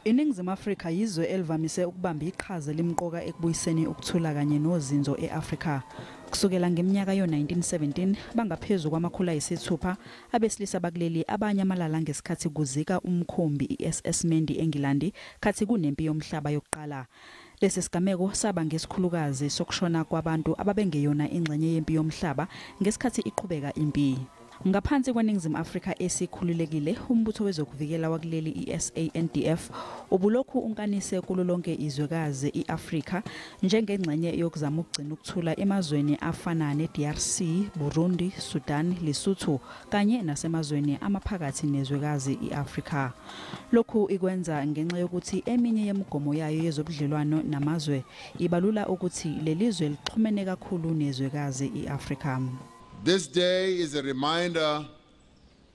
INingizimu Afrika yizwe elivamise ukubamba iqhaza elimqoka ekubuyiseni ukuthula kanye nozinzo e-Afrika. Kusukela ngeminyaka yo-1917 bangaphezu kwama-600 abesilisa bakuleli abanyamalala ngesikhathi kuzika umkhumbi i-SS Mendi eNgilandi khathi kunempi yomhlaba yokuqala. Lesi sigameko saba ngesikhulukazi sokushona kwabantu ababengeyona ingxenye yempi yomhlaba ngesikhathi iqhubeka impi. Ngaphansi kweNingizimu Afrika esikhululekile, umbutho wezokuvikela wakuleli i-SANDF ubulokhu unkanise kulo lonke izwekazi i-Afrika njengengxenye yokuzama ukugcina ukuthula emazweni afana ne-DRC, Burundi, Sudan, Lesotho kanye nasemazweni amaphakathi nezwekazi i-Afrika. Lokhu ikwenza ngenxa yokuthi eminye yemigomo yayo yezobudlelwano namazwe ibalula ukuthi lelizwe lixhumene kakhulu nezwekazi i-Afrika. This day is a reminder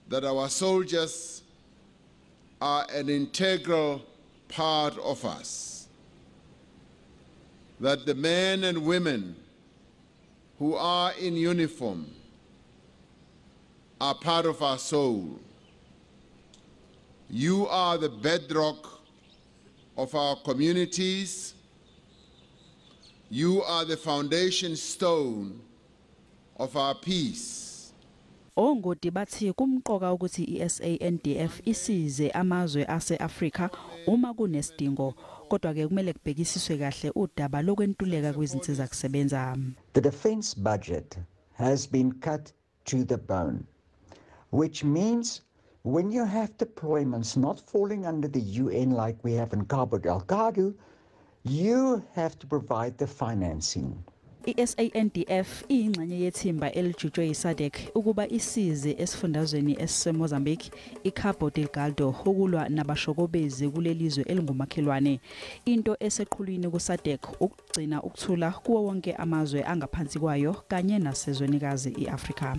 that our soldiers are an integral part of us, that the men and women who are in uniform are part of our soul. You are the bedrock of our communities. You are the foundation stone of our peace. Ongoti bathi kumqoka ukuthi iSANDF isize amazwe ase-Afrika uma kunesidingo, kodwa ke kumele kubhekisiswe kahle udaba lokwentuleka kwezinsiza kusebenza. The defense budget has been cut to the bone, which means when you have deployments not falling under the UN like we have in Cabo Delgado, you have to provide the financing. I-SANDF iyingxenye yethimba elijutshwe yiSADC ukuba isize esifundazweni esiseMozambique iCabo Delgado ukulwa nabashokobezi kulelizwe elingumakhelwane. Into eseqhulwini kuSADC ukugcina ukuthula kuwo wonke amazwe angaphansi kwayo kanye nasezwenikazi i-Afrika.